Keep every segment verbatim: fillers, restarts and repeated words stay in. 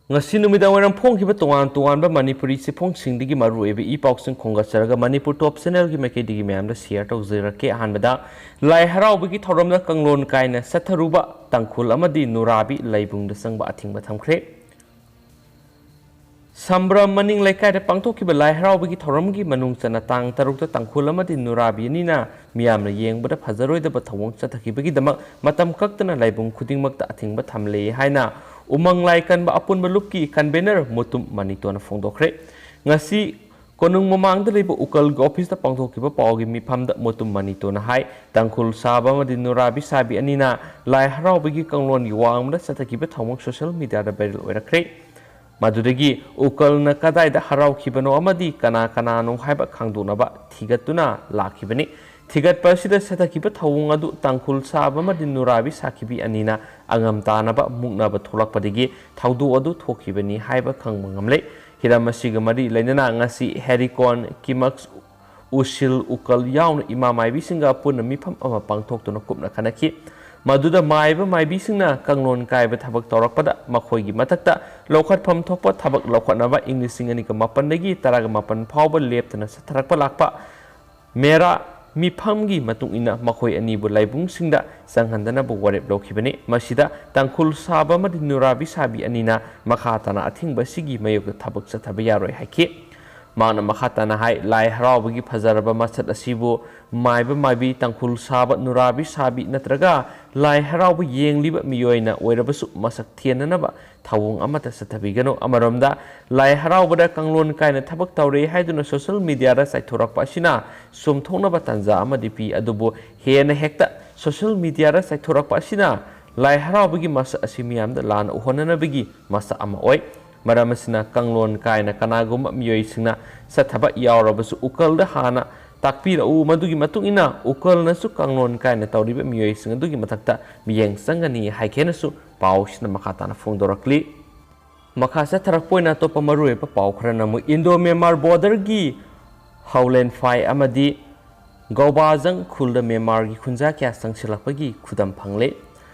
ꯉꯁꯤ ꯅꯨꯃꯤꯗꯥꯡ ꯋꯥꯏꯔꯝ ꯐꯣꯡꯈꯤꯕ ꯇꯣꯉꯥꯟ ꯇꯣꯉꯥꯟꯕ ꯃꯅꯤꯄꯨꯔꯤ ꯆꯦꯐꯣꯡꯁꯤꯡꯗꯒꯤ ꯃꯔꯨꯑꯣꯏꯕ ꯏ ꯄꯥꯎꯁꯤꯡ ꯈꯣꯝꯒꯠꯆꯔꯒ ꯃꯅꯤꯄꯨꯔ ꯇꯣꯞ ꯆꯦꯅꯦꯜꯒꯤ ꯃꯥꯏꯀꯩꯗꯒꯤ ꯃꯌꯥꯝꯗ ꯁꯤꯌꯔ ꯇꯧꯖꯔꯛꯀꯦ꯫ ꯑꯍꯥꯟꯕꯗ, ꯂꯥꯏ ꯍꯔꯥꯎꯕꯒꯤ ꯊꯧꯔꯝꯗ ꯀꯥꯡꯂꯣꯟ ꯀꯥꯏꯅ ꯆꯠꯊꯔꯨꯕ ꯇꯥꯡꯈꯨꯜ ꯑꯃꯗꯤ ꯅꯨꯔꯥꯕꯤ ꯂꯥꯏꯕꯨꯡꯗ ꯆꯪꯕ ꯑꯊꯤꯡꯕ ꯊꯝꯈ꯭ꯔꯦ꯫ ꯁꯝꯕ꯭ꯔꯝ ꯃꯅꯤꯡ ꯂꯩꯀꯥꯏꯗ ꯄꯥꯡꯊꯣꯛꯈꯤꯕ ꯂꯥꯏ ꯍꯔꯥꯎꯕꯒꯤ ꯊꯧꯔꯝꯒꯤ ꯃꯅꯨꯡ ꯆꯟꯅ ꯇꯥꯡ ꯇꯔꯨꯛꯇ ꯇꯥꯡꯈꯨꯜ ꯑꯃꯗꯤ ꯅꯨꯔꯥꯕꯤ ꯑꯅꯤꯅ ꯃꯤꯌꯥꯝꯅ ꯌꯦꯡꯕꯗ ꯐꯖꯔꯣꯏꯗꯕ ꯊꯧꯑꯣꯡ ꯆꯠꯊꯈꯤꯕꯒꯤꯗꯃꯛ ꯃꯇꯝ ꯀꯛꯇꯅ ꯂꯥꯏꯕꯨꯡ ꯈꯨꯗꯤꯡꯃꯛꯇ ꯑꯊꯤꯡꯕ ꯊꯝꯂꯦ ꯍꯥꯏꯅ ꯎꯃꯪ ꯂꯥꯏ ꯀꯟꯕ ꯑꯄꯨꯟꯕ ꯂꯨꯞꯀꯤ ꯀꯟꯚꯦꯅꯔ ꯃꯨꯇꯨꯝ ꯃꯅꯤꯇꯣꯟꯅ ꯐꯣꯡꯗꯣꯛꯈ꯭ꯔꯦ꯫ ꯉꯁꯤ ꯀꯣꯅꯨꯡ ꯃꯃꯥꯡꯗ ꯂꯩꯕ ꯎꯀꯜꯒꯤ ꯑꯣꯐꯤꯁꯇ ꯄꯥꯡꯊꯣꯛꯈꯤꯕ ꯄꯥꯎꯒꯤ ꯃꯤꯐꯝꯗ ꯃꯨꯇꯨꯝ ꯃꯅꯤꯇꯣꯟꯅ ꯍꯥꯏ, ꯇꯥꯡꯈꯨꯜ ꯁꯥꯕ ꯑꯃꯗꯤ ꯅꯨꯔꯥꯕꯤ ꯁꯥꯕꯤ ꯑꯅꯤꯅ ꯂꯥꯏ ꯍꯔꯥꯎꯕꯒꯤ ꯀꯥꯡꯂꯣꯟꯒꯤ ꯋꯥꯡꯃꯗ ꯆꯠꯊꯈꯤꯕ ꯊꯧꯑꯣꯡ ꯁꯣꯁꯤꯌꯦꯜ ꯃꯤꯗꯤꯌꯥꯗ ꯚꯥꯏꯔꯦꯜ ꯑꯣꯏꯔꯛꯈ꯭ꯔꯦ꯫ ꯃꯗꯨꯗꯒꯤ ꯎꯀꯜꯅ ꯀꯗꯥꯏꯗ ꯍꯔꯥꯎꯈꯤꯕꯅꯣ ꯑꯃꯗꯤ ꯀꯅꯥ ꯀꯅꯥꯅꯣ ꯍꯥꯏꯕ ꯈꯪꯗꯣꯛꯅꯕ ꯊꯤꯒꯠꯇꯨꯅ ꯂꯥꯛꯈꯤꯕꯅꯤ꯫ ꯊꯤꯒꯠꯄ ꯑꯁꯤꯗ ꯆꯠꯊꯈꯤꯕ ꯊꯧꯑꯣꯡ ꯑꯗꯨ ꯇꯥꯡꯈꯨꯜ ꯁꯥꯕ ꯑꯃꯗꯤ ꯅꯨꯔꯥꯕꯤ ꯁꯥꯈꯤꯕꯤ ꯑꯅꯤꯅ ꯑꯉꯝ ꯇꯥꯅꯕ ꯃꯨꯛꯅꯕ ꯊꯣꯛꯂꯛꯄꯗꯒꯤ ꯊꯧꯗꯣꯛ ꯑꯗꯨ ꯊꯣꯛꯈꯤꯕꯅꯤ ꯍꯥꯏꯕ ꯈꯪꯕ ꯉꯝꯂꯦ꯫ ꯍꯤꯔꯝ ꯑꯁꯤꯒ ꯃꯔꯤ ꯂꯩꯅꯅ ꯉꯁꯤ ꯍꯦꯔꯤꯀꯣꯟ, ꯀꯤꯃꯛꯁ, ꯎꯁꯤꯜ, ꯎꯀꯜ ꯌꯥꯎꯅ ꯏꯃꯥ ꯃꯥꯏꯕꯤꯁꯤꯡꯒ ꯄꯨꯟꯅ ꯃꯤꯐꯝ ꯑꯃ ꯄꯥꯡꯊꯣꯛꯇꯨꯅ ꯀꯨꯞꯅ ꯈꯟꯅꯈꯤ꯫ ꯃꯗꯨꯗ ꯃꯥꯏꯕ ꯃꯥꯏꯕꯤꯁꯤꯡꯅ ꯀꯥꯡꯂꯣꯟ ꯀꯥꯏꯕ ꯊꯕꯛ ꯇꯧꯔꯛꯄꯗ ꯃꯈꯣꯏꯒꯤ ꯃꯊꯛꯇ ꯂꯧꯈꯠꯐꯝ ꯊꯣꯛꯄ ꯊꯕꯛ ꯂꯧꯈꯠꯅꯕ ꯏꯪ ꯂꯤꯁꯤꯡ ꯑꯅꯤꯒ ꯃꯥꯄꯟꯗꯒꯤ ꯇꯔꯥꯒ ꯃꯥꯄꯟ ꯐꯥꯎꯕ ꯂꯦꯞꯇꯅ ꯆꯠꯊꯔꯛꯄ ꯂꯥꯛꯄ ꯃꯦꯔꯥ ꯃꯤꯐꯝꯒꯤ ꯃꯇꯨꯡ ꯏꯟꯅ ꯃꯈꯣꯏ ꯑꯅꯤꯕꯨ ꯂꯥꯏꯕꯨꯡꯁꯤꯡꯗ ꯆꯪꯍꯟꯗꯅꯕ ꯋꯥꯔꯦꯞ ꯂꯧꯈꯤꯕꯅꯤ꯫ ꯃꯁꯤꯗ ꯇꯥꯡꯈꯨꯜ ꯁꯥꯕ ꯑꯃꯗꯤ ꯅꯨꯔꯥꯕꯤ ꯁꯥꯕꯤ ꯑꯅꯤꯅ ꯃꯈꯥ ꯇꯥꯅ ꯑꯊꯤꯡꯕ ꯑꯁꯤꯒꯤ ꯃꯥꯌꯣꯛꯇ ꯊꯕꯛ ꯆꯠꯊꯕ ꯌꯥꯔꯣꯏ ꯍꯥꯏꯈꯤ꯫ ꯃꯍꯥꯛꯅ ꯃꯈꯥ ꯇꯥꯅ ꯍꯥꯏ, ꯂꯥꯏ ꯍꯔꯥꯎꯕꯒꯤ ꯐꯖꯔꯕ ꯃꯁꯛ ꯑꯁꯤꯕꯨ ꯃꯥꯏꯕ ꯃꯥꯏꯕꯤ, ꯇꯥꯡꯈꯨꯜ ꯁꯥꯕ, ꯅꯨꯔꯥꯕꯤ ꯁꯥꯕꯤ ꯅꯠꯇ꯭ꯔꯒ ꯂꯥꯏ ꯍꯔꯥꯎꯕ ꯌꯦꯡꯂꯤꯕ ꯃꯤꯑꯣꯏꯅ ꯑꯣꯏꯔꯕꯁꯨ ꯃꯁꯛ ꯊꯦꯟꯅꯅꯕ ꯊꯧꯑꯣꯡ ꯑꯃꯠꯇ ꯆꯠꯊꯕꯤꯒꯅꯨ꯫ ꯑꯃꯔꯣꯝꯗ, ꯂꯥꯏ ꯍꯔꯥꯎꯕꯗ ꯀꯥꯡꯂꯣꯟ ꯀꯥꯏꯅ ꯊꯕꯛ ꯇꯧꯔꯦ ꯍꯥꯏꯗꯨꯅ ꯁꯣꯁꯤꯌꯦꯜ ꯃꯤꯗꯤꯌꯥꯗ ꯆꯥꯏꯊꯣꯔꯛꯄ ꯑꯁꯤꯅ ꯆꯨꯝꯊꯣꯛꯅꯕ ꯇꯥꯟꯖꯥ ꯑꯃꯗꯤ ꯄꯤ, ꯑꯗꯨꯕꯨ ꯍꯦꯟꯅ ꯍꯦꯛꯇ ꯁꯣꯁꯤꯌꯦꯜ ꯃꯤꯗꯤꯌꯥꯗ ꯆꯥꯏꯊꯣꯔꯛꯄ ꯑꯁꯤꯅ ꯂꯥꯏ ꯍꯔꯥꯎꯕꯒꯤ ꯃꯁꯛ ꯑꯁꯤ ꯃꯤꯌꯥꯝꯗ ꯂꯥꯟꯅ ꯎꯍꯟꯅꯅꯕꯒꯤ ꯃꯁꯛ ꯑꯃ ꯑꯣꯏ꯫ ꯃꯔꯝ ꯑꯁꯤꯅ, ꯀꯥꯡꯂꯣꯟ ꯀꯥꯏꯅ ꯀꯅꯥꯒꯨꯝꯕ ꯃꯤꯑꯣꯏꯁꯤꯡꯅ ꯆꯠꯊꯕ ꯌꯥꯎꯔꯕꯁꯨ ꯎꯀꯜꯗ ꯍꯥꯟꯅ ꯇꯥꯛꯄꯤꯔꯛꯎ꯫ ꯃꯗꯨꯒꯤ ꯃꯇꯨꯡ ꯏꯟꯅ ꯎꯀꯜꯅꯁꯨ ꯀꯥꯡꯂꯣꯟ ꯀꯥꯏꯅ ꯇꯧꯔꯤꯕ ꯃꯤꯑꯣꯏꯁꯤꯡ ꯑꯗꯨꯒꯤ ꯃꯊꯛꯇ ꯃꯤꯠꯌꯦꯡ ꯆꯪꯒꯅꯤ ꯍꯥꯏꯈꯤ ꯍꯥꯏꯅꯁꯨ ꯄꯥꯎꯁꯤꯅ ꯃꯈꯥ ꯇꯥꯅ ꯐꯣꯡꯗꯣꯔꯛꯂꯤ꯫ ꯃꯈꯥ ꯆꯠꯊꯔꯛꯄ ꯑꯣꯏꯅ ꯑꯇꯣꯞꯄ ꯃꯔꯨꯑꯣꯏꯕ ꯄꯥꯎ ꯈꯔꯅ ꯑꯃꯨꯛ ꯏꯟꯗꯣ ꯃ꯭ꯌꯥꯟꯃꯥꯔ ꯕꯣꯔꯗꯔꯒꯤ ꯍꯥꯎꯂꯦꯟꯐꯥꯏ ꯑꯃꯗꯤ ꯒꯧꯕꯥꯖꯪ ꯈꯨꯜꯗ ꯃ꯭ꯌꯥꯟꯃꯥꯔꯒꯤ ꯈꯨꯟꯖꯥ ꯀꯌꯥ ꯆꯪꯁꯤꯜꯂꯛꯄꯒꯤ ꯈꯨꯗꯝ ꯐꯪꯂꯦ꯫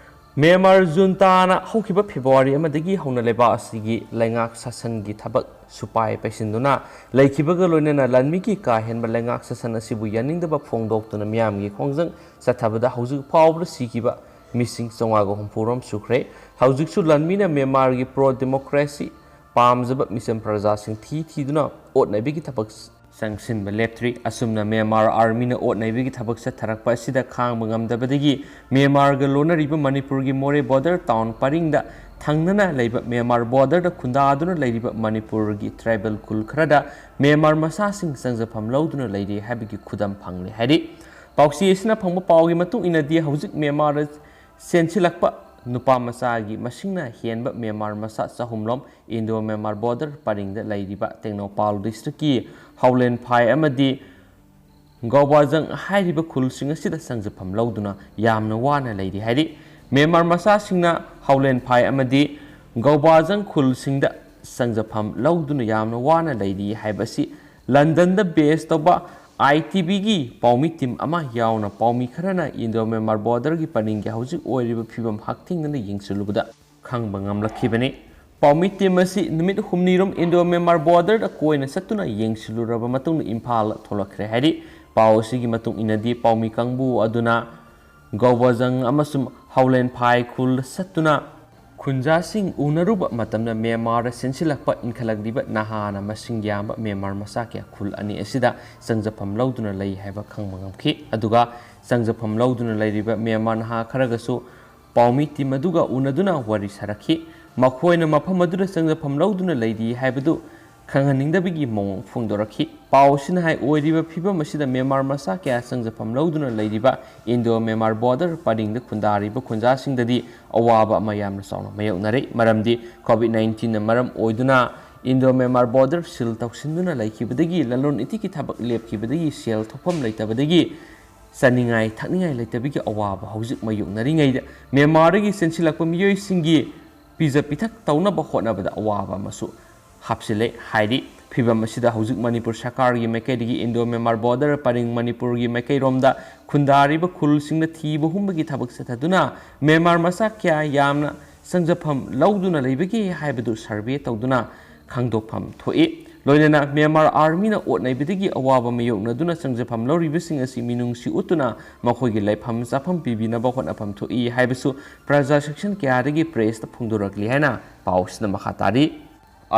ꯃ꯭ꯌꯥꯟꯃꯥꯔ ꯖꯨꯟꯇꯥꯅ ꯍꯧꯈꯤꯕ ꯐꯦꯕ꯭ꯔꯨꯋꯥꯔꯤ ꯑꯃꯗꯒꯤ ꯍꯧꯅ ꯂꯩꯕꯥꯛ ꯑꯁꯤꯒꯤ ꯂꯩꯉꯥꯛ ꯁꯥꯁꯟꯒꯤ ꯊꯕꯛ ꯁꯨꯄꯥꯏ ꯄꯩꯁꯤꯟꯗꯨꯅ ꯂꯩꯈꯤꯕꯒ ꯂꯣꯏꯅꯅ ꯂꯥꯟꯃꯤꯒꯤ ꯀꯥ ꯍꯦꯟꯕ ꯂꯩꯉꯥꯛ ꯁꯥꯁꯟ ꯑꯁꯤꯕꯨ ꯌꯥꯅꯤꯡꯗꯕ ꯐꯣꯡꯗꯣꯛꯇꯨꯅ ꯃꯤꯌꯥꯝꯒꯤ ꯈꯣꯡꯖꯪ ꯆꯠꯊꯕꯗ ꯍꯧꯖꯤꯛ ꯐꯥꯎꯕꯗ ꯁꯤꯈꯤꯕ ꯃꯤꯁꯤꯡ ꯆꯥꯝꯃꯉꯥꯒ ꯍꯨꯝꯐꯨ ꯔꯣꯝ ꯁꯨꯈ꯭ꯔꯦ꯫ ꯍꯧꯖꯤꯛꯁꯨ ꯂꯥꯟꯃꯤꯅ ꯃ꯭ꯌꯥꯟꯃꯥꯔꯒꯤ ꯄ꯭ꯔꯣ ꯗꯦꯃꯣꯀ꯭ꯔꯦꯁꯤ ꯄꯥꯝꯖꯕ ꯃꯤꯆꯝ ꯄ꯭ꯔꯖꯥꯁꯤꯡ ꯊꯤ ꯊꯤꯗꯨꯅ ꯑꯣꯠꯅꯕꯒꯤ ꯊꯕꯛ ꯆꯪꯁꯤꯟꯕ ꯂꯦꯞꯇ꯭ꯔꯤ꯫ ꯑꯁꯨꯝꯅ ꯃ꯭ꯌꯥꯟꯃꯥꯔ ꯑꯥꯔꯃꯤꯅ ꯑꯣꯠꯅꯩꯕꯒꯤ ꯊꯕꯛ ꯆꯠꯊꯔꯛꯄ ꯑꯁꯤꯗ ꯈꯥꯡꯕ ꯉꯝꯗꯕꯗꯒꯤ ꯃ꯭ꯌꯥꯟꯃꯥꯔꯒ ꯂꯣꯟꯅꯔꯤꯕ ꯃꯅꯤꯄꯨꯔꯒꯤ ꯃꯣꯔꯦ ꯕꯣꯔꯗꯔ ꯇꯥꯎꯟ ꯄꯔꯤꯡꯗ ꯊꯪꯅꯅ ꯂꯩꯕ ꯃ꯭ꯌꯥꯟꯃꯥꯔ ꯕꯣꯔꯗꯔꯗ ꯈꯨꯟꯗꯥꯗꯨꯅ ꯂꯩꯔꯤꯕ ꯃꯅꯤꯄꯨꯔꯒꯤ ꯇ꯭ꯔꯥꯏꯕꯦꯜ ꯈꯨꯜ ꯈꯔꯗ ꯃ꯭ꯌꯥꯟꯃꯥꯔ ꯃꯆꯥꯁꯤꯡ ꯆꯪꯖꯐꯝ ꯂꯧꯗꯨꯅ ꯂꯩꯔꯤ ꯍꯥꯏꯕꯒꯤ ꯈꯨꯗꯝ ꯐꯪꯂꯦ ꯍꯥꯏꯔꯤ꯫ ꯄꯥꯎꯆꯦ ꯑꯁꯤꯅ ꯐꯪꯕ ꯄꯥꯎꯒꯤ ꯃꯇꯨꯡ ꯏꯟꯅꯗꯤ ꯍꯧꯖꯤꯛ ꯃ꯭ꯌꯥꯟꯃꯥꯔꯗ ꯆꯦꯟꯁꯤꯜꯂꯛꯄ ꯅꯨꯄꯥ ꯃꯆꯥꯒꯤ ꯃꯁꯤꯡꯅ ꯍꯦꯟꯕ ꯃ꯭ꯌꯥꯟꯃꯥꯔ ꯃꯆꯥ ꯆꯍꯨꯝ ꯂꯣꯝ ꯏꯟꯗꯣ ꯃ꯭ꯌꯥꯟꯃꯥꯔ ꯕꯣꯔꯗꯔ ꯄꯔꯤꯡꯗ ꯂꯩꯔꯤꯕ ꯇꯦꯡꯅꯧꯄꯥꯜ ꯗꯤꯁꯇ꯭ꯔꯤꯛꯀꯤ ꯍꯥꯎꯂꯦꯟꯐꯥꯏ ꯑꯃꯗꯤ ꯒꯧꯕꯥꯖꯪ ꯍꯥꯏꯔꯤꯕ ꯈꯨꯜꯁꯤꯡ ꯑꯁꯤꯗ ꯆꯪꯖꯐꯝ ꯂꯧꯗꯨꯅ ꯌꯥꯝꯅ ꯋꯥꯅ ꯂꯩꯔꯤ ꯍꯥꯏꯔꯤ꯫ ꯃ꯭ꯌꯥꯟꯃꯥꯔ ꯃꯆꯥꯁꯤꯡꯅ ꯍꯥꯎꯂꯦꯟꯐꯥꯏ ꯑꯃꯗꯤ ꯒꯧꯕꯥꯖꯪ ꯈꯨꯜꯁꯤꯡꯗ ꯆꯪꯖꯐꯝ ꯂꯧꯗꯨꯅ ꯌꯥꯝꯅ ꯋꯥꯅ ꯂꯩꯔꯤ ꯍꯥꯏꯕ ꯑꯁꯤ ꯂꯟꯗꯟꯗ ꯕꯦꯁ ꯇꯧꯕ ꯑꯥꯏ ꯇꯤ ꯚꯤꯒꯤ ꯄꯥꯎꯃꯤ ꯇꯤꯝ ꯑꯃ ꯌꯥꯎꯅ ꯄꯥꯎꯃꯤ ꯈꯔꯅ ꯏꯟꯗꯣ ꯃ꯭ꯌꯥꯟꯃꯥꯔ ꯕꯣꯔꯗꯔꯒꯤ ꯄꯔꯤꯡꯒꯤ ꯍꯧꯖꯤꯛ ꯑꯣꯏꯔꯤꯕ ꯐꯤꯕꯝ ꯍꯛꯊꯦꯡꯅꯅ ꯌꯦꯡꯁꯤꯜꯂꯨꯕꯗ ꯈꯪꯕ ꯉꯝꯂꯛꯈꯤꯕꯅꯤ꯫ ꯄꯥꯎꯃꯤ ꯇꯤꯝ ꯑꯁꯤ ꯅꯨꯃꯤꯠ ꯍꯨꯝꯅꯤꯔꯣꯝ ꯏꯟꯗꯣ ꯃ꯭ꯌꯥꯟꯃꯥꯔ ꯕꯣꯔꯗꯔꯗ ꯀꯣꯏꯅ ꯆꯠꯇꯨꯅ ꯌꯦꯡꯁꯤꯜꯂꯨꯔꯕ ꯃꯇꯨꯡꯗ ꯏꯝꯐꯥꯜꯗ ꯊꯣꯛꯂꯛꯈ꯭ꯔꯦ ꯍꯥꯏꯔꯤ꯫ ꯄꯥꯎ ꯑꯁꯤꯒꯤ ꯃꯇꯨꯡ ꯏꯟꯅꯗꯤ ꯄꯥꯎꯃꯤ ꯀꯥꯡꯕꯨ ꯑꯗꯨꯅ ꯒꯧꯕꯥꯖꯪ ꯑꯃꯁꯨꯡ ꯍꯥꯎꯂꯦꯟꯐꯥꯏ ꯈꯨꯜꯗ ꯆꯠꯇꯨꯅ ꯈꯨꯟꯖꯥꯁꯤꯡ ꯎꯅꯔꯨꯕ ꯃꯇꯝꯗ ꯃ꯭ꯌꯥꯟꯃꯥꯔꯗ ꯆꯦꯟꯁꯤꯜꯂꯛꯄ ꯏꯟꯈꯠꯂꯛꯂꯤꯕ ꯅꯍꯥꯅ ꯃꯁꯤꯡ ꯌꯥꯝꯕ ꯃ꯭ꯌꯥꯟꯃꯥꯔ ꯃꯆꯥ ꯀꯌꯥ ꯈꯨꯜ ꯑꯅꯤ ꯑꯁꯤꯗ ꯆꯪꯖꯐꯝ ꯂꯧꯗꯨꯅ ꯂꯩ ꯍꯥꯏꯕ ꯈꯪꯕ ꯉꯝꯈꯤ꯫ ꯑꯗꯨꯒ ꯆꯪꯖꯐꯝ ꯂꯧꯗꯨꯅ ꯂꯩꯔꯤꯕ ꯃ꯭ꯌꯥꯟꯃꯥꯔ ꯅꯍꯥ ꯈꯔꯒꯁꯨ ꯄꯥꯎꯃꯤ ꯇꯤꯝ ꯑꯗꯨꯒ ꯎꯅꯗꯨꯅ ꯋꯥꯔꯤ ꯁꯥꯔꯛꯈꯤ꯫ ꯃꯈꯣꯏꯅ ꯃꯐꯝ ꯑꯗꯨꯗ ꯆꯪꯖꯐꯝ ꯂꯧꯗꯨꯅ ꯂꯩꯔꯤ ꯍꯥꯏꯕꯗꯨ ꯈꯪꯍꯟꯅꯤꯡꯗꯕꯒꯤ ꯃꯑꯣꯡ ꯐꯣꯡꯗꯣꯔꯛꯈꯤ꯫ ꯄꯥꯎ ꯑꯁꯤꯅ ꯍꯥꯏ ꯑꯣꯏꯔꯤꯕ ꯐꯤꯕꯝ ꯑꯁꯤꯗ ꯃ꯭ꯌꯥꯟꯃꯥꯔ ꯃꯆꯥ ꯀꯌꯥ ꯆꯪꯖꯐꯝ ꯂꯧꯗꯨꯅ ꯂꯩꯔꯤꯕ ꯏꯟꯗꯣ ꯃ꯭ꯌꯥꯟꯃꯥꯔ ꯕꯣꯔꯗꯔ ꯄꯔꯤꯡꯗ ꯈꯨꯟꯗꯥꯔꯤꯕ ꯈꯨꯟꯖꯥꯁꯤꯡꯗꯗꯤ ꯑꯋꯥꯕ ꯑꯃ ꯌꯥꯝꯅ ꯆꯥꯎꯅ ꯃꯥꯌꯣꯛꯅꯔꯤ꯫ ꯃꯔꯝꯗꯤ ꯀꯣꯚꯤꯗ ꯅꯥꯏꯟꯇꯤꯟꯅ ꯃꯔꯝ ꯑꯣꯏꯗꯨꯅ ꯏꯟꯗꯣ ꯃ꯭ꯌꯥꯟꯃꯥꯔ ꯕꯣꯔꯗꯔ ꯁꯤꯜ ꯇꯧꯁꯤꯟꯗꯨꯅ ꯂꯩꯈꯤꯕꯗꯒꯤ ꯂꯂꯣꯟ ꯏꯇꯤꯛꯀꯤ ꯊꯕꯛ ꯂꯦꯞꯈꯤꯕꯗꯒꯤ ꯁꯦꯜ ꯊꯣꯛꯐꯝ ꯂꯩꯇꯕꯗꯒꯤ ꯆꯥꯅꯤꯡꯉꯥꯏ ꯊꯛꯅꯤꯡꯉꯥꯏ ꯂꯩꯇꯕꯒꯤ ꯑꯋꯥꯕ ꯍꯧꯖꯤꯛ ꯃꯥꯌꯣꯛꯅꯔꯤꯉꯩꯗ ꯃ꯭ꯌꯥꯟꯃꯥꯔꯗꯒꯤ ꯆꯦꯟꯁꯤꯜꯂꯛꯄ ꯃꯤꯑꯣꯏꯁꯤꯡꯒꯤ ꯄꯤꯖ ꯄꯤꯊꯛ ꯇꯧꯅꯕ ꯍꯣꯠꯅꯕꯗ ꯑꯋꯥꯕ ꯑꯃꯁꯨ ꯍꯥꯞꯆꯤꯜꯂꯦ ꯍꯥꯏꯔꯤ꯫ ꯐꯤꯚꯝ ꯑꯁꯤꯗ ꯍꯧꯖꯤꯛ ꯃꯅꯤꯄꯨꯔ ꯁꯔꯀꯥꯔꯒꯤ ꯃꯥꯏꯀꯩꯗꯒꯤ ꯏꯟꯗꯣ ꯃ꯭ꯌꯥꯟꯃꯥꯔ ꯕꯣꯔꯗꯔ ꯄꯔꯤꯡ ꯃꯅꯤꯄꯨꯔꯒꯤ ꯃꯥꯏꯀꯩꯔꯣꯝꯗ ꯈꯨꯟꯗꯥꯔꯤꯕ ꯈꯨꯜꯁꯤꯡꯗ ꯊꯤꯕ ꯍꯨꯝꯕꯒꯤ ꯊꯕꯛ ꯆꯠꯊꯗꯨꯅ ꯃ꯭ꯌꯥꯟꯃꯥꯔ ꯃꯆꯥ ꯀꯌꯥ ꯌꯥꯝꯅ ꯆꯪꯖꯐꯝ ꯂꯧꯗꯨꯅ ꯂꯩꯕꯒꯦ ꯍꯥꯏꯕꯗꯨ ꯁꯔꯚꯦ ꯇꯧꯗꯨꯅ ꯈꯪꯗꯣꯛꯐꯝ ꯊꯣꯛꯏ꯫ ꯂꯣꯏꯅꯅ ꯃ꯭ꯌꯥꯟꯃꯥꯔ ꯑꯥꯔꯃꯤꯅ ꯑꯣꯠ ꯅꯩꯕꯗꯒꯤ ꯑꯋꯥꯕ ꯃꯥꯌꯣꯛꯅꯗꯨꯅ ꯆꯪꯖꯐꯝ ꯂꯧꯔꯤꯕꯁꯤꯡ ꯑꯁꯤ ꯃꯤꯅꯨꯡꯁꯤ ꯎꯠꯇꯨꯅ ꯃꯈꯣꯏꯒꯤ ꯂꯩꯐꯝ ꯆꯥꯐꯝ ꯄꯤꯕꯤꯅꯕ ꯍꯣꯠꯅꯐꯝ ꯊꯣꯛꯏ ꯍꯥꯏꯕꯁꯨ ꯄ꯭ꯔꯖꯥ ꯁꯦꯛꯁꯟ ꯀꯌꯥꯗꯒꯤ ꯄ꯭ꯔꯦꯁꯇ ꯐꯣꯡꯗꯣꯔꯛꯂꯤ ꯍꯥꯏꯅ ꯄꯥꯎꯁꯤꯅ ꯃꯈꯥ ꯇꯥꯔꯤ꯫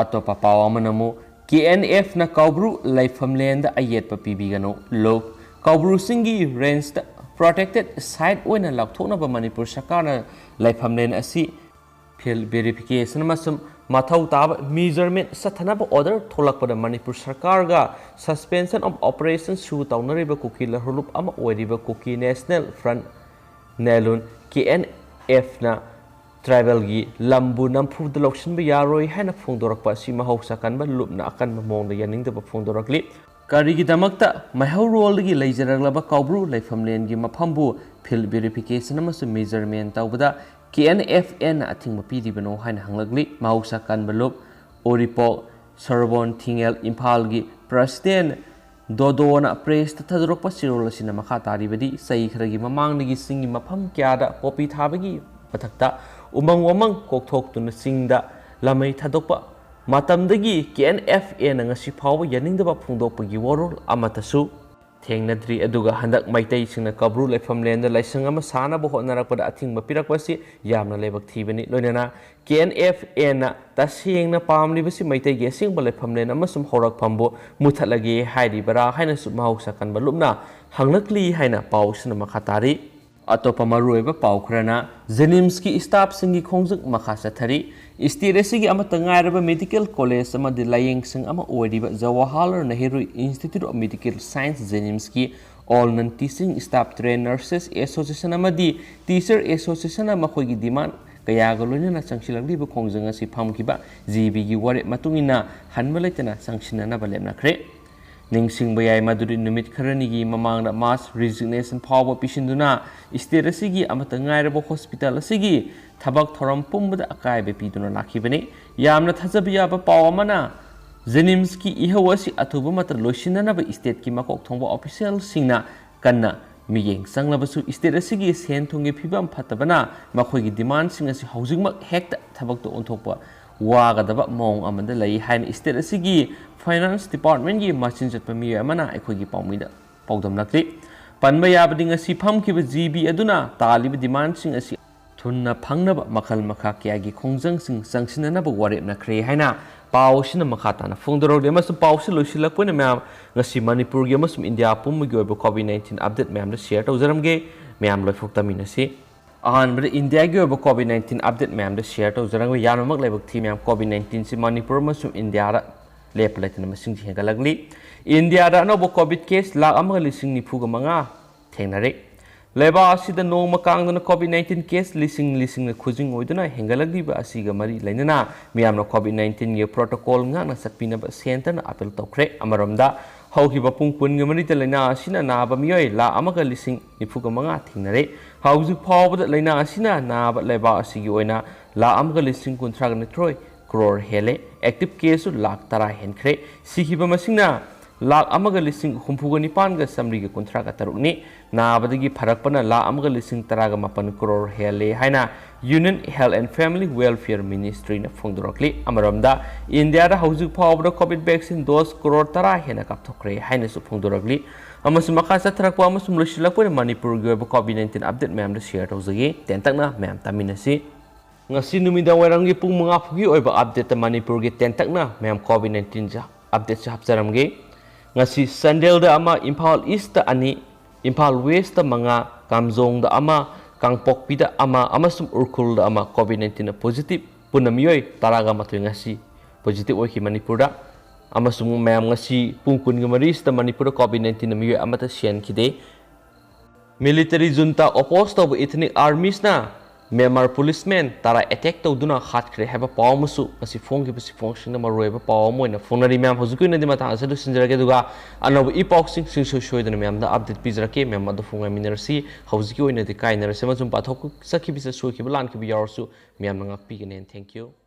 ꯑꯇꯣꯞꯄ ꯄꯥꯎ ꯑꯃꯅ ꯑꯃꯨꯛ ꯀꯦ ꯑꯦꯟ ꯑꯦꯐꯅ ꯀꯧꯕ꯭ꯔꯨ ꯂꯩꯐꯝꯂꯦꯟꯗ ꯑꯌꯦꯠꯄ ꯄꯤꯕꯤꯒꯅꯨ꯫ ꯂꯨꯞ ꯀꯧꯕ꯭ꯔꯨ ꯆꯤꯡꯒꯤ ꯔꯦꯟꯖꯇ ꯄ꯭ꯔꯣꯇꯦꯛꯇꯦꯠ ꯁꯥꯏꯠ ꯑꯣꯏꯅ ꯂꯥꯎꯊꯣꯛꯅꯕ ꯃꯅꯤꯄꯨꯔ ꯁꯔꯀꯥꯔꯅ ꯂꯩꯐꯝꯂꯦꯟ ꯑꯁꯤ ꯐꯤꯜ ꯚꯦꯔꯤꯐꯤꯀꯦꯁꯟ ꯑꯃꯁꯨꯡ ꯃꯊꯧ ꯇꯥꯕ ꯃꯤꯖꯔꯃꯦꯟ ꯆꯠꯊꯅꯕ ꯑꯣꯔꯗꯔ ꯊꯣꯛꯂꯛꯄꯗ ꯃꯅꯤꯄꯨꯔ ꯁꯔꯀꯥꯔꯒ ꯁꯁꯄꯦꯟꯁꯟ ꯑꯣꯐ ꯑꯣꯄꯔꯦꯁꯟ ꯁꯨ ꯇꯧꯅꯔꯤꯕ ꯀꯨꯀꯤ ꯂꯍꯨꯂꯨꯞ ꯑꯃ ꯑꯣꯏꯔꯤꯕ ꯀꯨꯀꯤ ꯅꯦꯁꯅꯦꯜ ꯐ꯭ꯔꯟꯠ, ꯅꯦꯂꯨꯟ, ꯀꯦ ꯑꯦꯟ ꯑꯦꯐꯅ ꯇ꯭ꯔꯥꯏꯕꯦꯜꯒꯤ ꯂꯝꯕꯨ ꯅꯝꯐꯨꯗ ꯂꯧꯁꯤꯟꯕ ꯌꯥꯔꯣꯏ ꯍꯥꯏꯅ ꯐꯣꯡꯗꯣꯔꯛꯄ ꯑꯁꯤ ꯃꯍꯧꯁꯥ ꯀꯟꯕ ꯂꯨꯞꯅ ꯑꯀꯟꯕ ꯃꯑꯣꯡꯗ ꯌꯥꯅꯤꯡꯗꯕ ꯐꯣꯡꯗꯣꯔꯛꯂꯤ꯫ ꯀꯔꯤꯒꯤꯗꯃꯛꯇ ꯃꯩꯍꯧꯔꯣꯜꯗꯒꯤ ꯂꯩꯖꯔꯛꯂꯕ ꯀꯧꯕ꯭ꯔꯨ ꯂꯩꯐꯝꯂꯦꯟꯒꯤ ꯃꯐꯝꯕꯨ ꯐꯤꯜ ꯚꯦꯔꯤꯐꯤꯀꯦꯁꯟ ꯑꯃꯁꯨꯡ ꯃꯦꯖꯔꯃꯦꯟ ꯇꯧꯕꯗ ꯀꯦ ꯑꯦꯟ ꯑꯦꯐ ꯑꯦꯟꯅ ꯑꯊꯤꯡꯕ ꯄꯤꯔꯤꯕꯅꯣ ꯍꯥꯏꯅ ꯍꯪꯂꯛꯂꯤ꯫ ꯃꯍꯧꯁꯥ ꯀꯟꯕ ꯂꯨꯞ, ꯎꯔꯤꯄꯣꯛ, ꯁꯣꯔꯣꯕꯣꯟ ꯊꯤꯡꯉꯦꯜ, ꯏꯝꯐꯥꯜꯒꯤ ꯄ꯭ꯔꯁꯤꯗꯦꯟ ꯗꯣꯗꯣꯅ ꯄ꯭ꯔꯦꯁꯇ ꯊꯥꯗꯣꯔꯛꯄ ꯆꯦꯔꯣꯜ ꯑꯁꯤꯅ ꯃꯈꯥ ꯇꯥꯔꯤꯕꯗꯤ, ꯆꯍꯤ ꯈꯔꯒꯤ ꯃꯃꯥꯡꯗꯒꯤ ꯆꯤꯡꯒꯤ ꯃꯐꯝ ꯀꯌꯥꯗ ꯄꯣꯄꯤ ꯊꯥꯕꯒꯤ ꯃꯊꯛꯇ ꯎꯃꯪ ꯋꯥꯃꯪ ꯀꯣꯛꯊꯣꯛꯇꯨꯅ ꯆꯤꯡꯗ ꯂꯃꯩ ꯊꯥꯗꯣꯛꯄ ꯃꯇꯝꯗꯒꯤ ꯀꯦ ꯑꯦꯟ ꯑꯦꯐ ꯑꯦꯅ ꯉꯁꯤ ꯐꯥꯎꯕ ꯌꯥꯅꯤꯡꯗꯕ ꯐꯣꯡꯗꯣꯛꯄꯒꯤ ꯋꯥꯔꯣꯜ ꯑꯃꯠꯇꯁꯨ ꯊꯦꯡꯅꯗ꯭ꯔꯤ꯫ ꯑꯗꯨꯒ ꯍꯟꯗꯛ ꯃꯩꯇꯩꯁꯤꯡꯅ ꯀꯧꯕ꯭ꯔꯨ ꯂꯩꯐꯝꯂꯦꯟꯗ ꯂꯥꯏꯁꯪ ꯑꯃ ꯁꯥꯅꯕ ꯍꯣꯠꯅꯔꯛꯄꯗ ꯑꯊꯤꯡꯕ ꯄꯤꯔꯛꯄꯁꯤ ꯌꯥꯝꯅ ꯂꯥꯏꯕꯛ ꯊꯤꯕꯅꯤ꯫ ꯂꯣꯏꯅꯅ ꯀꯦ ꯑꯦꯟ ꯑꯦꯐ ꯑꯦꯅ ꯇꯁꯦꯡꯅ ꯄꯥꯝꯂꯤꯕꯁꯤ ꯃꯩꯇꯩꯒꯤ ꯑꯁꯦꯡꯕ ꯂꯩꯐꯝꯂꯦꯟ ꯑꯃꯁꯨꯡ ꯍꯧꯔꯛꯐꯝꯕꯨ ꯃꯨꯊꯠꯂꯒꯦ ꯍꯥꯏꯔꯤꯕꯔꯥ ꯍꯥꯏꯅꯁꯨ ꯃꯍꯧꯁꯥ ꯀꯟꯕ ꯂꯨꯞꯅ ꯍꯪꯂꯛꯂꯤ ꯍꯥꯏꯅ ꯄꯥꯎꯁꯤꯅ ꯃꯈꯥ ꯇꯥꯔꯤ꯫ ꯑꯇꯣꯞꯄ ꯃꯔꯨꯑꯣꯏꯕ ꯄꯥꯎ ꯈꯔꯅ ꯖꯦꯅꯤꯝꯁꯀꯤ ꯁ꯭ꯇꯥꯐꯁꯤꯡꯒꯤ ꯈꯣꯡꯖꯪ ꯃꯈꯥ ꯆꯠꯊꯔꯤ꯫ ꯁ꯭ꯇꯦꯠ ꯑꯁꯤꯒꯤ ꯑꯃꯠꯇ ꯉꯥꯏꯔꯕ ꯃꯦꯗꯤꯀꯦꯜ ꯀꯣꯂꯦꯖ ꯑꯃꯗꯤ ꯂꯥꯏꯌꯦꯡꯁꯪ ꯑꯃ ꯑꯣꯏꯔꯤꯕ Jawaharlal Nehru Institute of Medical Science, ꯖꯦꯅꯤꯝꯁꯀꯤ all non teaching staff trained nurses association ꯑꯃꯗꯤ ꯇꯤꯆꯔ ꯑꯦꯁꯣꯁꯤꯌꯦꯁꯟꯅ ꯃꯈꯣꯏꯒꯤ ꯗꯤꯃꯥꯟ ꯀꯌꯥꯒ ꯂꯣꯏꯅꯅ ꯆꯪꯁꯤꯜꯂꯛꯂꯤꯕ ꯈꯣꯡꯖꯪ ꯑꯁꯤ ꯐꯝꯈꯤꯕ ꯖꯤ ꯕꯤꯒꯤ ꯋꯥꯔꯦꯞ ꯃꯇꯨꯡ ꯏꯟꯅ ꯍꯟꯕ ꯂꯩꯇꯅ ꯆꯪꯁꯤꯟꯅꯅꯕ ꯂꯦꯞꯅꯈ꯭ꯔꯦ꯫ ꯅꯤꯡꯁꯤꯡꯕ ꯌꯥꯏ ꯃꯗꯨꯗꯤ ꯅꯨꯃꯤꯠ ꯈꯔꯅꯤꯒꯤ ꯃꯃꯥꯡꯗ ꯃꯥꯁ ꯔꯤꯖꯤꯒꯅꯦꯁꯟ ꯐꯥꯎꯕ ꯄꯤꯁꯤꯟꯗꯨꯅ ꯁ꯭ꯇꯦꯠ ꯑꯁꯤꯒꯤ ꯑꯃꯠꯇ ꯉꯥꯏꯔꯕ ꯍꯣꯁꯄꯤꯇꯥꯜ ꯑꯁꯤꯒꯤ ꯊꯕꯛ ꯊꯧꯔꯝ ꯄꯨꯝꯕꯗ ꯑꯀꯥꯏꯕ ꯄꯤꯗꯨꯅ ꯂꯥꯛꯈꯤꯕꯅꯤ꯫ ꯌꯥꯝꯅ ꯊꯥꯖꯕ ꯌꯥꯕ ꯄꯥꯎ ꯑꯃꯅ ꯖꯦꯅꯤꯝꯁꯀꯤ ꯏꯍꯧ ꯑꯁꯤ ꯑꯊꯨꯕ ꯃꯇꯝꯗ ꯂꯣꯏꯁꯤꯟꯅꯅꯕ ꯁ꯭ꯇꯦꯠꯀꯤ ꯃꯀꯣꯛ ꯊꯣꯡꯕ ꯑꯣꯐꯤꯁꯤꯌꯦꯜꯁꯤꯡꯅ ꯀꯟꯅ ꯃꯤꯠꯌꯦꯡ ꯆꯪꯂꯕꯁꯨ, ꯁ꯭ꯇꯦꯠ ꯑꯁꯤꯒꯤ ꯁꯦꯟ ꯊꯨꯝꯒꯤ ꯐꯤꯕꯝ ꯐꯠꯇꯕꯅ ꯃꯈꯣꯏꯒꯤ ꯗꯤꯃꯥꯟꯁꯤꯡ ꯑꯁꯤ ꯍꯧꯖꯤꯛꯃꯛ ꯍꯦꯛꯇ ꯊꯕꯛꯇ ꯑꯣꯟꯊꯣꯛꯄ ꯋꯥꯒꯗꯕ ꯃꯑꯣꯡ ꯑꯃꯗ ꯂꯩ ꯍꯥꯏꯅ ꯁ꯭ꯇꯦꯠ ꯑꯁꯤꯒꯤ ꯐꯥꯏꯅꯥꯟꯁ ꯗꯤꯄꯥꯔꯠꯃꯦꯟꯒꯤ ꯃꯆꯤꯟ ꯆꯠꯄ ꯃꯤꯑꯣꯏ ꯑꯃꯅ ꯑꯩꯈꯣꯏꯒꯤ ꯄꯥꯎꯃꯤꯗ ꯄꯥꯎꯗꯝꯂꯛꯂꯤ꯫ ꯄꯟꯕ ꯌꯥꯕꯗꯤ, ꯉꯁꯤ ꯐꯝꯈꯤꯕ ꯖꯤ ꯕꯤ ꯑꯗꯨꯅ ꯇꯥꯜꯂꯤꯕ ꯗꯤꯃꯥꯟꯁꯤꯡ ꯑꯁꯤ ꯊꯨꯅ ꯐꯪꯅꯕ ꯃꯈꯜ ꯃꯈꯥ ꯀꯌꯥꯒꯤ ꯈꯣꯡꯖꯪꯁꯤꯡ ꯆꯪꯁꯤꯟꯅꯅꯕ ꯋꯥꯔꯦꯞꯅꯈ꯭ꯔꯦ ꯍꯥꯏꯅ ꯄꯥꯎ ꯑꯁꯤꯅ ꯃꯈꯥ ꯇꯥꯅ ꯐꯣꯡꯗꯣꯔꯛꯂꯤ꯫ ꯑꯃꯁꯨꯡ ꯄꯥꯎꯁꯤ ꯂꯣꯏꯁꯤꯜꯂꯛꯄ ꯑꯣꯏꯅ ꯃꯌꯥꯝ ꯉꯁꯤ ꯃꯅꯤꯄꯨꯔꯒꯤ ꯑꯃꯁꯨꯡ ꯏꯟꯗꯤꯌꯥ ꯄꯨꯝꯕꯒꯤ ꯑꯣꯏꯕ ꯀꯣꯚꯤꯗ ꯅꯥꯏꯟꯇꯤꯟ ꯑꯞꯗꯦꯠ ꯃꯌꯥꯝꯗ ꯁꯤꯌꯔ ꯇꯧꯖꯔꯝꯒꯦ꯫ ꯃꯌꯥꯝ ꯂꯣꯏꯐꯥꯎ ꯇꯥꯃꯤꯟꯅꯁꯤ꯫ ꯑꯍꯥꯟꯕꯗ ꯏꯟꯗꯤꯌꯥꯒꯤ ꯑꯣꯏꯕ ꯀꯣꯚꯤꯗ ꯅꯥꯏꯟꯇꯤꯟ ꯑꯞꯗꯦꯠ ꯃꯌꯥꯝꯗ ꯁꯤꯌꯔ ꯇꯧꯖꯔꯝꯒꯦ꯫ ꯌꯥꯝꯅꯃꯛ ꯂꯥꯏꯕꯛ ꯊꯤ ꯃꯌꯥꯝ, ꯀꯣꯚꯤꯗ ꯅꯥꯏꯟꯇꯤꯟꯁꯤ ꯃꯅꯤꯄꯨꯔ ꯑꯃꯁꯨꯡ ꯏꯟꯗꯤꯌꯥꯗ ꯂꯦꯞꯄ ꯂꯩꯇꯅ ꯃꯁꯤꯡꯁꯤ ꯍꯦꯟꯒꯠꯂꯛꯂꯤ꯫ ꯏꯟꯗꯤꯌꯥꯗ ꯑꯅꯧꯕ ꯀꯣꯚꯤꯗ ꯀꯦꯁ ꯂꯥꯈ ꯑꯃꯒ ꯂꯤꯁꯤꯡ ꯅꯤꯐꯨꯒ ꯃꯉꯥ ꯊꯦꯡꯅꯔꯦ꯫ ꯂꯩꯕꯥꯛ ꯑꯁꯤꯗ ꯅꯣꯡꯃ ꯀꯥꯡꯗꯅ ꯀꯣꯚꯤꯗ ꯅꯥꯏꯟꯇꯤꯟ ꯀꯦꯁ ꯂꯤꯁꯤꯡ ꯂꯤꯁꯤꯡꯅ ꯈꯨꯖꯤꯡ ꯑꯣꯏꯗꯨꯅ ꯍꯦꯟꯒꯠꯂꯛꯂꯤꯕ ꯑꯁꯤꯒ ꯃꯔꯤ ꯂꯩꯅꯅ ꯃꯤꯌꯥꯝꯅ ꯀꯣꯚꯤꯗ ꯅꯥꯏꯟꯇꯤꯟꯒꯤ ꯄ꯭ꯔꯣꯇꯣꯀꯣꯜ ꯉꯥꯛꯅ ꯆꯠꯄꯤꯅꯕ ꯁꯦꯟꯇꯔꯅ ꯑꯄꯤꯜ ꯇꯧꯈ꯭ꯔꯦ꯫ ꯑꯃꯔꯣꯝꯗ, ꯍꯧꯈꯤꯕ ꯄꯨꯡ ꯀꯨꯟꯒ ꯃꯔꯤꯗ ꯂꯥꯏꯅꯥ ꯑꯁꯤꯅ ꯅꯥꯕ ꯃꯤꯑꯣꯏ ꯂꯥꯈ ꯑꯃꯒ ꯂꯤꯁꯤꯡ ꯅꯤꯐꯨꯒ ꯃꯉꯥ ꯊꯦꯡꯅꯔꯦ꯫ ꯍꯧꯖꯤꯛ ꯐꯥꯎꯕꯗ ꯂꯥꯏꯅꯥ ꯑꯁꯤꯅ ꯅꯥꯕ ꯂꯩꯕꯥꯛ ꯑꯁꯤꯒꯤ ꯑꯣꯏꯅ ꯂꯥꯈ ꯑꯃꯒ ꯂꯤꯁꯤꯡ ꯀꯨꯟꯊ꯭ꯔꯥꯒ ꯅꯤꯊꯣꯏ ꯀ꯭ꯔꯣꯔ ꯍꯦꯜꯂꯦ꯫ ꯑꯦꯛꯇꯤꯚ ꯀꯦꯁꯁꯨ ꯂꯥꯈ ꯇꯔꯥ ꯍꯦꯟꯈ꯭ꯔꯦ꯫ ꯁꯤꯈꯤꯕ ꯃꯁꯤꯡꯅ ꯂꯥꯈ ꯑꯃꯒ ꯂꯤꯁꯤꯡ ꯍꯨꯝꯐꯨꯒ ꯅꯤꯄꯥꯟꯒ ꯆꯥꯃꯔꯤꯒ ꯀꯨꯟꯊ꯭ꯔꯥꯒ ꯇꯔꯨꯛꯅꯤ꯫ ꯅꯥꯕꯗꯒꯤ ꯐꯔꯛꯄꯅ ꯂꯥꯈ ꯑꯃꯒ ꯂꯤꯁꯤꯡ ꯇꯔꯥꯒ ꯃꯥꯄꯟ ꯀ꯭ꯔꯣꯔ ꯍꯦꯜꯂꯦ ꯍꯥꯏꯅ Union Health and Family Welfare Ministryꯅ ꯐꯣꯡꯗꯣꯔꯛꯂꯤ꯫ ꯑꯃꯔꯣꯝꯗ, ꯏꯟꯗꯤꯌꯥꯗ ꯍꯧꯖꯤꯛ ꯐꯥꯎꯕꯗ ꯀꯣꯚꯤꯗ ꯚꯦꯛꯁꯤꯟ ꯗꯣꯁ ꯀ꯭ꯔꯣꯔ ꯇꯔꯥ ꯍꯦꯟꯅ ꯀꯥꯞꯊꯣꯛꯈ꯭ꯔꯦ ꯍꯥꯏꯅꯁꯨ ꯐꯣꯡꯗꯣꯔꯛꯂꯤ꯫ ꯑꯃꯁꯨꯡ ꯃꯈꯥ ꯆꯠꯊꯔꯛꯄ ꯑꯃꯁꯨꯡ ꯂꯣꯏꯁꯤꯜꯂꯛꯄ ꯑꯣꯏꯅ ꯃꯅꯤꯄꯨꯔꯒꯤ ꯑꯣꯏꯕ ꯀꯣꯚꯤꯗ ꯅꯥꯏꯟꯇꯤꯟ ꯑꯞꯗꯦꯠ ꯃꯌꯥꯝꯗ ꯁꯤꯌꯔ ꯇꯧꯖꯒꯦ꯫ ꯇꯦꯟꯇꯛꯅ ꯃꯌꯥꯝ ꯇꯥꯃꯤꯟꯅꯁꯤ꯫ ꯉꯁꯤ ꯅꯨꯃꯤꯗꯥꯡ ꯋꯥꯏꯔꯝꯒꯤ ꯄꯨꯡ ꯃꯉꯥ ꯐꯥꯎꯒꯤ ꯑꯣꯏꯕ ꯑꯞꯗꯦꯠꯇ ꯃꯅꯤꯄꯨꯔꯒꯤ ꯇꯦꯟꯇꯛꯅ ꯃꯌꯥꯝ ꯀꯣꯚꯤꯗ ꯅꯥꯏꯟꯇꯤꯟꯁꯦ ꯑꯞꯗꯦꯠꯁꯦ ꯍꯥꯞꯆꯔꯝꯒꯦ꯫ ꯉꯁꯤ ꯆꯥꯟꯗꯦꯜꯗ ꯑꯃ, ꯏꯝꯐꯥꯜ ꯏꯁꯇ ꯑꯅꯤ, ꯏꯝꯐꯥꯜ ꯋꯦꯁꯇ ꯃꯉꯥ, ꯀꯥꯝꯖꯣꯡꯗ ꯑꯃ, ꯀꯥꯡꯄꯣꯛꯄꯤꯗ ꯑꯃ ꯑꯃꯁꯨꯡ ꯎꯈ꯭ꯔꯨꯜꯗ ꯑꯃ ꯀꯣꯚꯤꯗ ꯅꯥꯏꯟꯇꯤꯟꯅ ꯄꯣꯖꯤꯇꯤꯚ, ꯄꯨꯟꯅ ꯃꯤꯑꯣꯏ ꯇꯔꯥꯒ ꯃꯥꯊꯣꯏ ꯉꯁꯤ ꯄꯣꯖꯤꯇꯤꯚ ꯑꯣꯏꯈꯤ ꯃꯅꯤꯄꯨꯔꯗ꯫ ꯑꯃꯁꯨꯡ ꯃꯌꯥꯝ, ꯉꯁꯤ ꯄꯨꯡ ꯀꯨꯟꯒ ꯃꯔꯤꯁꯤꯗ ꯃꯅꯤꯄꯨꯔꯗ ꯀꯣꯚꯤꯗ ꯅꯥꯏꯟꯇꯤꯟꯅ ꯃꯤꯑꯣꯏ ꯑꯃꯠꯇ ꯁꯤꯍꯟꯈꯤꯗꯦ꯫ ꯃꯤꯂꯤꯇꯔꯤ ꯖꯨꯟꯇꯥ ꯑꯣꯄꯣꯖ ꯇꯧꯕ ꯏꯊꯅꯤꯛ ꯑꯥꯔꯃꯤꯁꯅ ꯃ꯭ꯌꯥꯟꯃꯥꯔ ꯄꯨꯂꯤꯁꯃꯦꯟ ꯇꯔꯥ ꯑꯦꯇꯦꯛ ꯇꯧꯗꯨꯅ ꯍꯥꯠꯈ꯭ꯔꯦ ꯍꯥꯏꯕ ꯄꯥꯎ ꯑꯃꯁꯨ ꯉꯁꯤ ꯐꯣꯡꯈꯤꯕꯁꯤꯡꯅ ꯃꯔꯨꯑꯣꯏꯕ ꯄꯥꯎ ꯑꯃ ꯑꯣꯏꯅ ꯐꯣꯡꯅꯔꯤ꯫ ꯃꯌꯥꯝ, ꯍꯧꯖꯤꯛꯀꯤ ꯑꯣꯏꯅꯗꯤ ꯃꯇꯥꯡ ꯑꯁꯤꯗ ꯂꯣꯏꯁꯤꯟꯖꯔꯒꯦ, ꯑꯗꯨꯒ ꯑꯅꯧꯕ ꯏ ꯄꯥꯎꯁꯤꯡ ꯁꯨꯡꯁꯣꯏ ꯁꯣꯏꯗꯅ ꯃꯌꯥꯝꯗ ꯑꯞꯗꯦꯠ ꯄꯤꯖꯔꯛꯀꯦ꯫ ꯃꯌꯥꯝ ꯑꯗꯨ ꯐꯣꯡ ꯉꯥꯏꯃꯤꯟꯅꯔꯁꯤ꯫ ꯍꯧꯖꯤꯛꯀꯤ ꯑꯣꯏꯅꯗꯤ ꯀꯥꯏꯅꯔꯁꯤ ꯑꯃꯁꯨꯡ ꯄꯥꯊꯣꯛꯆꯈꯤꯕꯁꯤꯗ ꯁꯣꯏꯈꯤꯕ ꯂꯥꯟꯈꯤꯕ ꯌꯥꯎꯔꯁꯨ ꯃꯌꯥꯝꯅ ꯉꯥꯛꯄꯤꯒꯅꯤ꯫ Thank you꯫